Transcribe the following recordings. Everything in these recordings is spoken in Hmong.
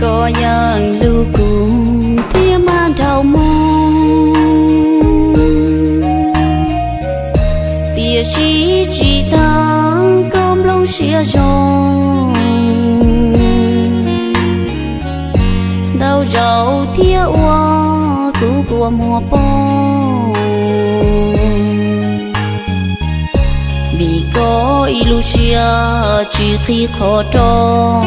Koj yeej hlub kuv thiab maj nrhaum moog, tiam sis tsis tas koj nplooj siab zoo. Ntau zaus thiab ua kuv kua muag poob, vim koj ib lub siab tsis qhib qhov rooj.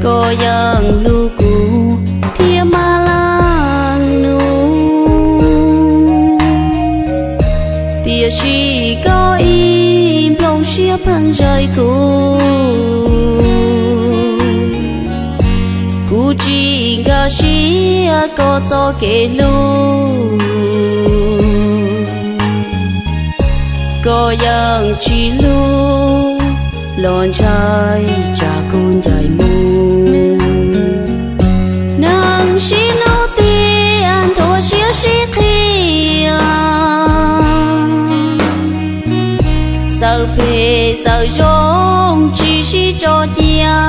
Koj yeej hlub kuv thiab maj leej nus, tiam sis koj ib nplooj siab pheej zais kuv. Kuv tsis nkag siab koj txoj kev hlub, koj yeej tsis hlub los ntshai tsam kuv ncaim moog. Neeg sib hlub tiag nthuav siab sib qhia, txawm phem txawm zoo tsis sib tso cia.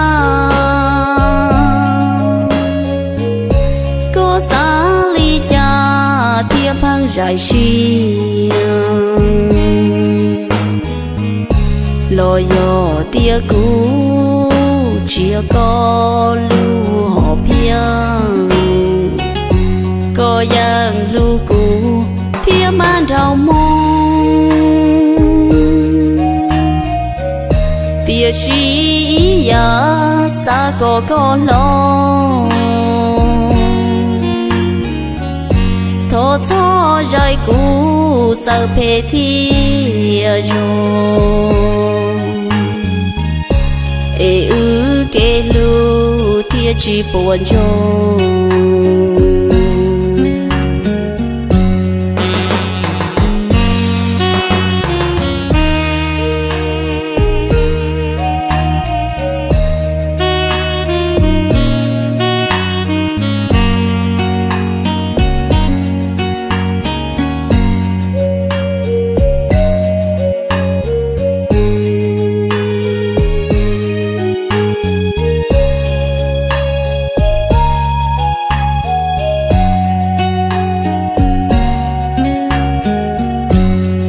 Koj xav li cas thiaj pheej zais siab, los yog tias kuv tsis yog koj lub hom phiaj? Koj yeej hlub kuv thiab maj nrhaum moog, tiam sis ib yam xav kom koj hloov. Thov txhob zais kuv txawm phem thiab zoo, es wb kev hlub thiaj tsis puas ntsoog.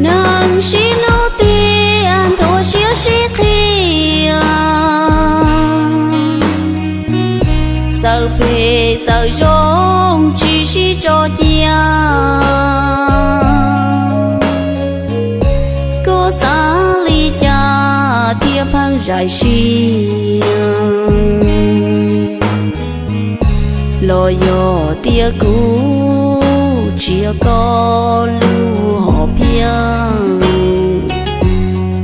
Neeg sib hlub tiag nthuav siab sib qhia, txawm phem txawm zoo tsis sib tso cia. Koj xav li cas thiaj pheej zais siab, los yog tias kuv tsis yog koj lub hom phiaj?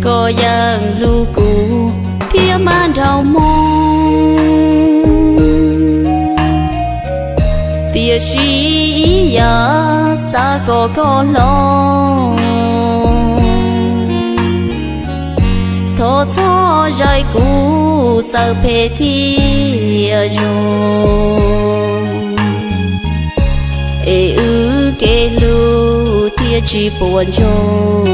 Koj yeej hlub kuv thiab maj nrhaum moog, tiam sis ib yam xav kom koj hloov. Thov txhob zais kuv txawm phem thiab zoo, es wb kev hlub thiaj tsis puas ntsoog.